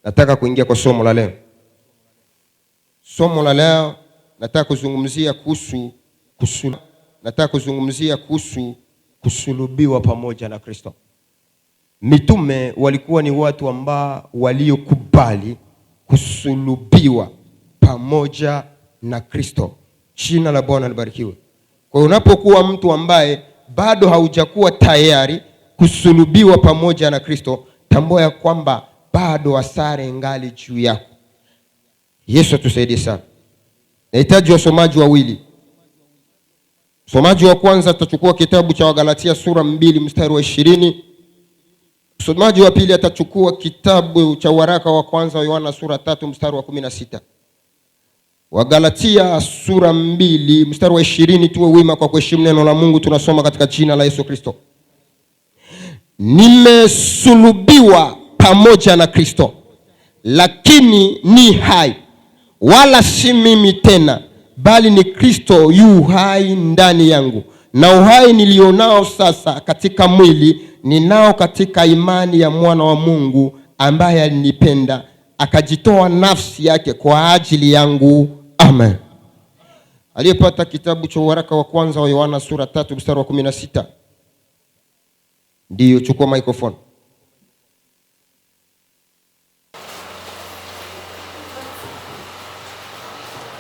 Nataka kuingia kwa somo la leo. Somo la leo nataka kuzungumzia kuhusu nataka kuzungumzia kuhusu kusulubiwa pamoja na Kristo. Mitume walikuwa ni watu ambao waliokubali kusulubiwa pamoja na Kristo. Jina la Bwana libarikiwe. Kwa hiyo unapokuwa mtu ambaye bado haujakuwa tayari kusulubiwa pamoja na Kristo, tambua ya kwamba bado hasara ingali juu yako. Yesu atusaidie sana. Nahitaji wasomaji wawili. Msomaji wa kwanza atachukua kitabu cha Wagalatia sura 2 mstari wa 20. Msomaji wa pili atachukua kitabu cha waraka wa kwanza wa Yohana sura 3 mstari wa 16. Wagalatia sura 2 mstari wa 20. Tuwe wima kwa kuheshimu neno la Mungu, tunasoma katika jina la Yesu Kristo. Nimesulubiwa pamoja na Kristo, lakini ni hai, wala si mimi tena, bali ni Kristo yu hai ndani yangu, na uhai nilionao sasa katika mwili ninao katika imani ya mwana wa Mungu ambaye alinipenda akajitoa nafsi yake kwa ajili yangu. Amen. Aliyepata kitabu cha waraka wa kwanza wa Yohana sura 3 mstari wa 16, ndiyo chukua microphone.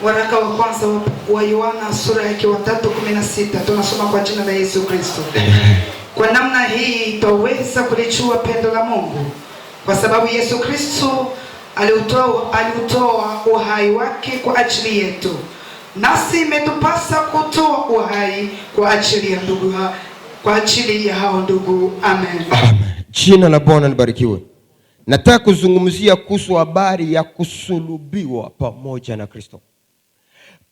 Waraka wa kwanza wa Yohana sura yake wa 3:16, tunasoma kwa jina la Yesu Kristo. Kwa namna hii twaweza kulijua pendo la Mungu, kwa sababu Yesu Kristo aliutoa uhai wake kwa ajili yetu, nasi imetupasa kutoa uhai kwa ajili ya ndugu, kwa ajili ya hao ndugu. Amen. Amen. Jina la Bwana libarikiwe. Nataka kuzungumzia kuhusu habari ya kusulubiwa pamoja na Kristo.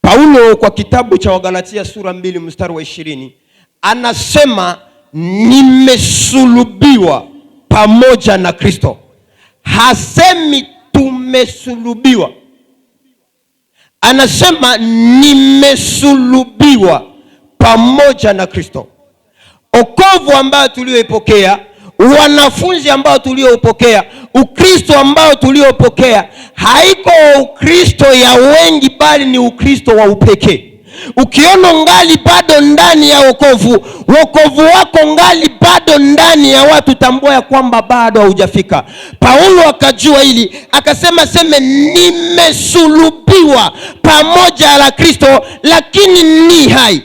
Paulo kwa kitabu cha Wagalatia sura 2 mstari wa 20 anasema nimesulubiwa pamoja na Kristo. Hasemi tumesulubiwa, anasema nimesulubiwa pamoja na Kristo. Okovu ambao tulioipokea, wanafunzi ambao tuliopokea, Ukristo ambao tuliopokea, haiko Ukristo ya wengi, bali ni Ukristo wa upekee. Ukiona ngali bado ndani ya wokovu, wokovu wako ngali bado ndani ya watu, tambua ya kwamba bado haujafika. Paulo akajua hili, akasema seme nimesulubiwa pamoja na Kristo, lakini ni hai.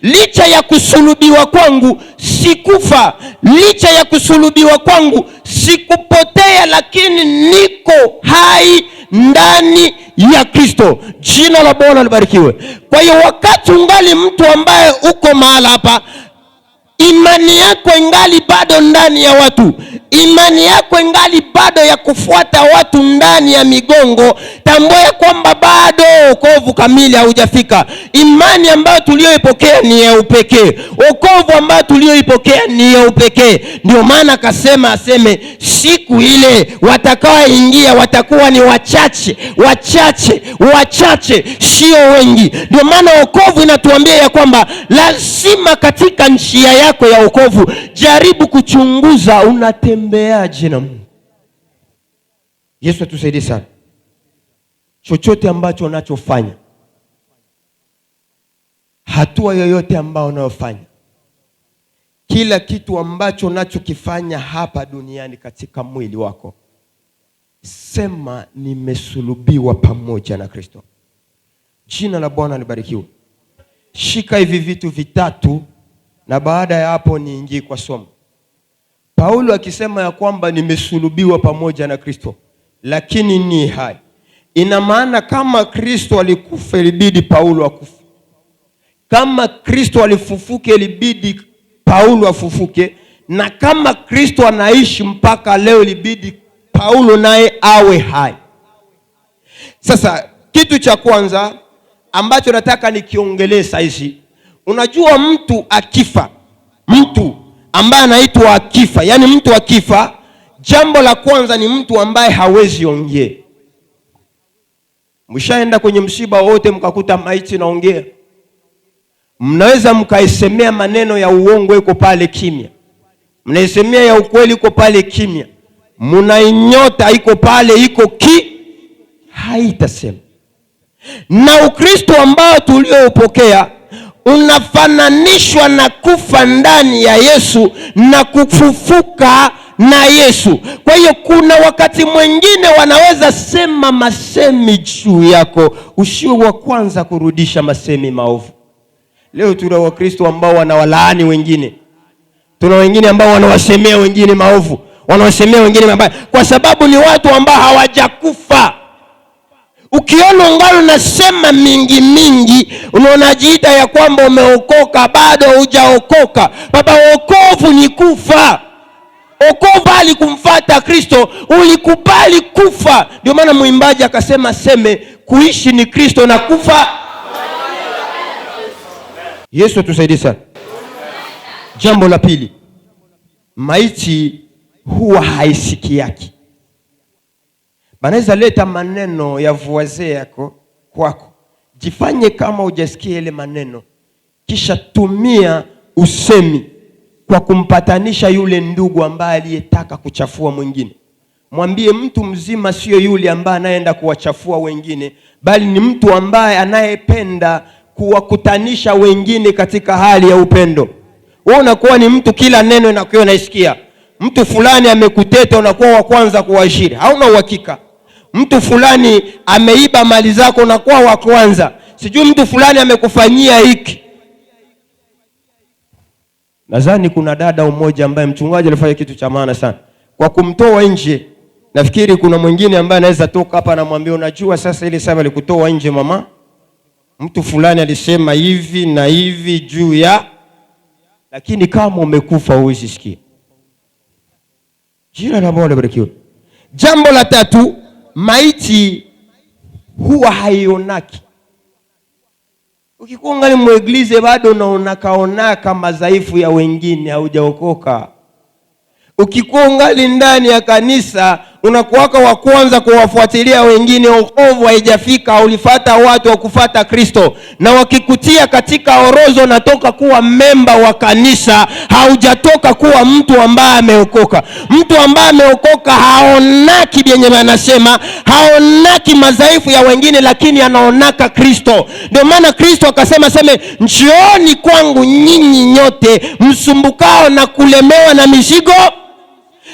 Licha ya kusulubiwa kwangu sikufa, licha ya kusulubiwa kwangu sikupotea, lakini niko hai ndani ya Kristo. Jina la Bwana libarikiwe. Kwa hiyo wakati ungali mtu ambaye uko mahala hapa, imani yako ingali bado ndani ya watu, imani yako ingali bado ya kufuata watu ndani ya migongo, tambua ya kwamba bado wokovu kamili haujafika. Imani ambayo tuliyoipokea ni ya upekee, wokovu ambayo tuliyoipokea ni ya upekee. Ndio maana akasema aseme siku ile watakaoingia watakuwa ni wachache, wachache, wachache, sio wengi. Ndio maana wokovu inatuambia ya kwamba lazima katika njia yako ya wokovu jaribu kuchunguza unatembeaje na Mungu. Yesu atusaidie sana. Chochote ambacho unachofanya, hatua yoyote ambayo unayofanya, kila kitu ambacho unachokifanya hapa duniani katika mwili wako, sema nimesulubiwa pamoja na Kristo. Jina la Bwana libarikiwe. Shika hivi vitu vitatu na baada ya hapo niingie kwa somo. Paulo akisema ya kwamba nimesulubiwa pamoja na Kristo lakini ni hai, ina maana kama Kristo alikufa ilibidi Paulo akufe, kama Kristo alifufuke ilibidi Paulo afufuke, na kama Kristo anaishi mpaka leo ilibidi Paulo naye awe hai. Sasa kitu cha kwanza ambacho nataka nikiongelee saizi, unajua mtu akifa, mtu ambaye anaitwa akifa, yani mtu akifa, jambo la kwanza ni mtu ambaye hawezi ongea. Mshaenda kwenye msiba wote mkakuta maiti naongea, mnaweza mkaisemea maneno ya uongo iko pale kimya, mnaisemea ya ukweli iko pale kimya. Munainyota iko pale, iko ki haitasema. Na Ukristo ambao tulioupokea unafananishwa na kufa ndani ya Yesu na kufufuka na Yesu. Kwa hiyo kuna wakati mwingine wanaweza sema masemi juu yako, usiwe wa kwanza kurudisha masemi maovu. Leo tuna Wakristo ambao wanawalaani wengine, tuna wengine ambao wanawasemea wengine maovu, wanawasemea wengine mabaya, kwa sababu ni watu ambao hawajakufa. Ukiona ungali unasema mingi mingi, unajiita ya kwamba umeokoka, bado hujaokoka. Baba, wokovu ni kufa. Wokovu alikumfuata Kristo, ulikubali kufa. Ndio maana mwimbaji akasema seme, kuishi ni Kristo na kufa. Yesu atusaidie sana. Jambo la pili, maiti huwa haisikiaki. Banaweza leta maneno ya voisin yako kwako, jifanye kama hujasikia ile maneno, kisha tumia usemi kwa kumpatanisha yule ndugu ambaye aliyetaka kuchafua mwingine. Mwambie mtu mzima sio yule ambaye anayeenda kuwachafua wengine, bali ni mtu ambaye anayependa kuwakutanisha wengine katika hali ya upendo. Wewe unakuwa ni mtu kila neno inakuwa unaisikia. Mtu fulani amekuteta, unakuwa wa kwanza kuashiri, hauna uhakika. Mtu fulani ameiba mali zako, unakuwa wa kwanza. Sijui mtu fulani amekufanyia hiki. Nadhani kuna dada mmoja ambaye mchungaji alifanya kitu cha maana sana kwa kumtoa nje. Nafikiri kuna mwingine ambaye anaweza toka hapa anamwambia, unajua sasa ile saba alikutoa nje mama, mtu fulani alisema hivi na hivi juu ya, lakini kama umekufa huwezi sikia. Jina la Bwana libarikiwe. Jambo la tatu, maiti huwa haionaki. Ukikuwa ungali mueglize bado unaonakaonaka madhaifu ya wengine, haujaokoka. Ukikuwa ungali ndani ya kanisa unakuwaka wa kwanza kuwafuatilia wengine, wokovu haijafika, ulifuata watu wa kufuata Kristo, na wakikutia katika orozo unatoka kuwa memba wa kanisa, haujatoka kuwa mtu ambaye ameokoka. Mtu ambaye ameokoka haonaki vyenye wanasema, haonaki madhaifu ya wengine, lakini anaonaka Kristo. Ndio maana Kristo akasema seme, njooni kwangu nyinyi nyote msumbukao na kulemewa na mizigo.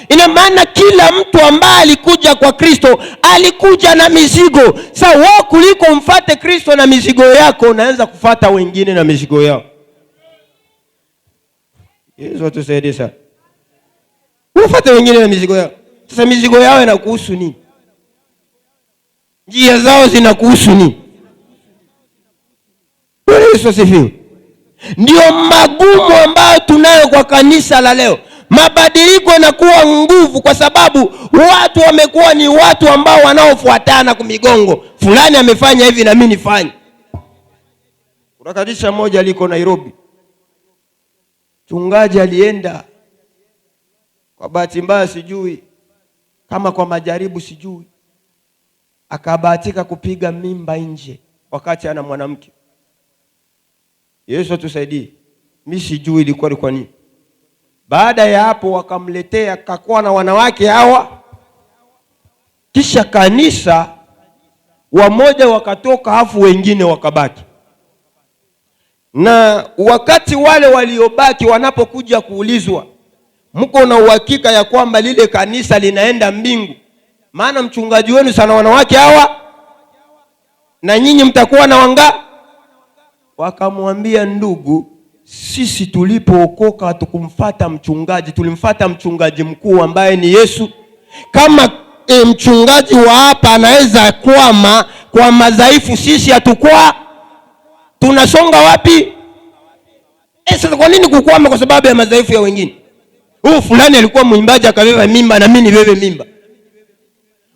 Ina maana kila mtu ambaye alikuja kwa Kristo alikuja na mizigo. Sasa wewe kuliko umfuate Kristo na mizigo yako, unaanza kufuata wengine na mizigo yao. Yesu atusaidie sana. Ufuate wengine na mizigo yao. Sasa mizigo yao inakuhusu nini? Njia zao zinakuhusu nini? Bwana Yesu asifiwe. Ndio magumu ambayo tunayo kwa kanisa la leo. Mabadiliko yanakuwa nguvu kwa sababu watu wamekuwa ni watu ambao wanaofuatana kwa migongo. Fulani amefanya hivi na mimi nifanye. Kuna kanisa moja liko Nairobi. Mchungaji alienda kwa bahati mbaya, sijui kama kwa majaribu, sijui, akabahatika kupiga mimba nje wakati ana mwanamke. Yesu atusaidie. Mimi sijui ilikuwa ni kwa nini. Baada ya hapo wakamletea, kakuwa na wanawake hawa. Kisha kanisa wamoja wakatoka, afu wengine wakabaki. Na wakati wale waliobaki wanapokuja kuulizwa, mko na uhakika ya kwamba lile kanisa linaenda mbingu? Maana mchungaji wenu sana wanawake hawa, na nyinyi mtakuwa na wanga? Wakamwambia, ndugu, sisi tulipookoka hatukumfuata mchungaji, tulimfuata mchungaji mkuu ambaye ni Yesu. Kama mchungaji wa hapa anaweza kwama kwa madhaifu, sisi hatukwaa. Tunasonga wapi? Sasa kwa nini kukwama kwa sababu ya madhaifu ya wengine? Huyu fulani alikuwa mwimbaji akabeba mimba, na mimi nibebe mimba.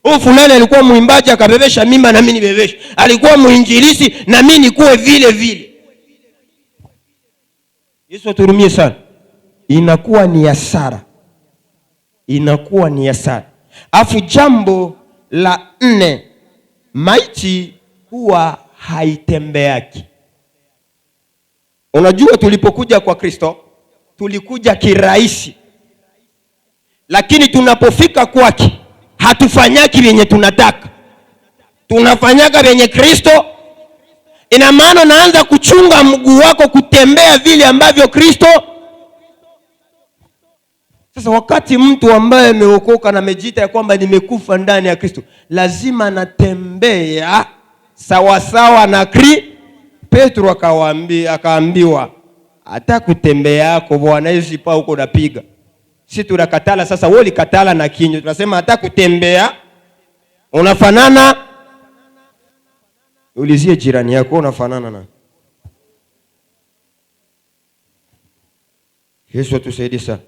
Huyu fulani alikuwa mwimbaji akabebesha mimba, na mimi nibebeshe. Alikuwa mwinjilisi, na mimi nikuwe vile vile. Yesu atuhurumie sana. Inakuwa ni hasara. Inakuwa ni hasara. Afu jambo la nne, maiti huwa haitembeaki. Unajua tulipokuja kwa Kristo, tulikuja kirahisi. Lakini tunapofika kwake hatufanyaki vyenye tunataka, tunafanyaka vyenye Kristo. Ina maana naanza kuchunga mguu wako kutembea vile ambavyo Kristo. Sasa wakati mtu ambaye ameokoka na amejiita ya kwamba nimekufa ndani ya Kristo, lazima anatembea sawasawa na Kristo. Petro akawaambia, akaambiwa hata kutembea yako Bwana Yesu pa huko unapiga. Si tunakatala sasa, wewe ulikatala na kinywa, tunasema hata kutembea unafanana. Ulizie jirani yako unafanana na Yesu. Atusaidie sana.